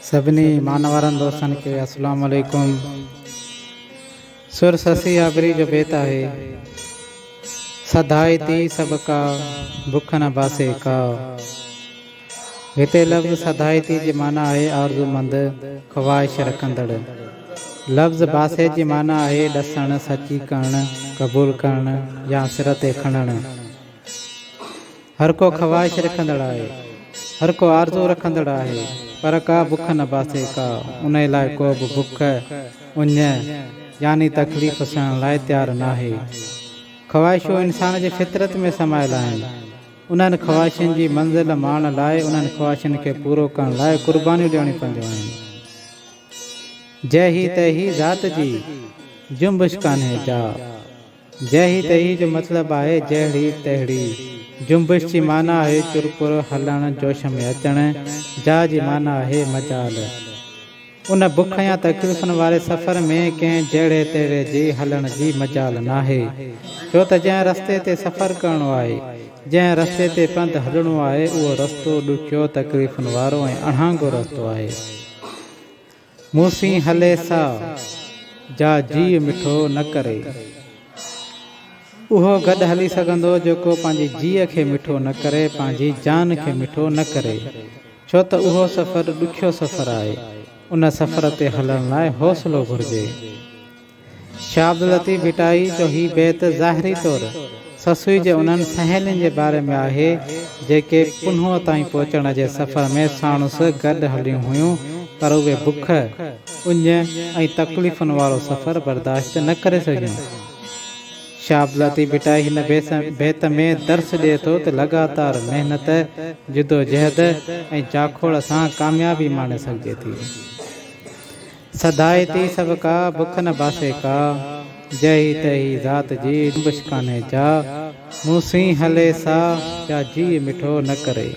سڀني مانوارن دوستن کي السلام عليڪم. سر سسي آبري جو بيت آهي، سڌائي تي سڀ ڪا، بک نه باسي ڪا. هتي لفظ سڌائي تي جي معنيٰ آهي آرزومند، خواهش رکندڙ. لفظ باسي جي معنيٰ آهي ڏسڻ، سچي ڪرڻ، قبول ڪرڻ يا سر تي کڻڻ. هر ڪو خواهش رکندڙ آهي، هر ڪو آرزو رکندڙ آهي، پر ڪا بک نه باسي ڪا، انهي لاء ڪو به بک، اڃ يعني تڪليف سهڻ لاء تيار ناهي. خواهشون انسان جي فطرت ۾ سمايل آهن. انهن خواهشن جي منزل ماڻڻ لاء، انهن خواهشن کي پورو ڪرڻ لاء قربانيون ڏيڻيون پونديون آهن. جيهي تيهي ذات جي، جنبش ڪانهي جا. جهي تهي جو مطلب آهي جهڙي تهڙي. جنبش جي معنيٰ آهي چرپر، هلڻ، جوش ۾ اچڻ. جا جي معنيٰ آهي مجال. ان بک يا تڪليفن واري سفر ۾ ڪنهن جهڙي تهڙي جي هلڻ جي مجال ناهي. ڇو ته جنهن رستي تي سفر ڪرڻو آهي، جنهن رستي تي پنڌ هلڻو آهي، اهو رستو ڏکيو، تڪليفن وارو ۽ اڻانگو رستو آهي. مون سين هلي سا، جا جيء مٺو نه ڪري. اهو گڏ هلي سگهندو جيڪو پنهنجي جيء کي مٺو نه ڪري، پنهنجي جان کي مٺو نه ڪري. ڇو ته اهو سفر ڏکيو سفر آهي. ان سفر تي هلڻ لاء حوصلو گهرجي. شاهه عبداللطيف ڀٽائي جو هي بيت ظاهري طور سسئي جي انهن سهيلين جي باري ۾ آهي، جيڪي پنهونء تائين پهچڻ جي سفر ۾ ساڻس گڏ هليون هيون، پر اهي بک، اڃ ۽ تڪليفن وارو سفر برداشت نه ڪري سگهيون. شاهه عبداللطيف ڀٽائي هن بيت ۾ درس ڏئي ٿو ته لڳاتار محنت، جدوجهد ۽ جاکوڙ سان ڪاميابي ماڻي سگهجي ٿي. سڌائي تي سڀ ڪا، بک نه باسي ڪا، جهي تهي ذات جي، جنبش ڪانهي جا، مون سين هلي سا، جا جيء مٺو نه ڪري.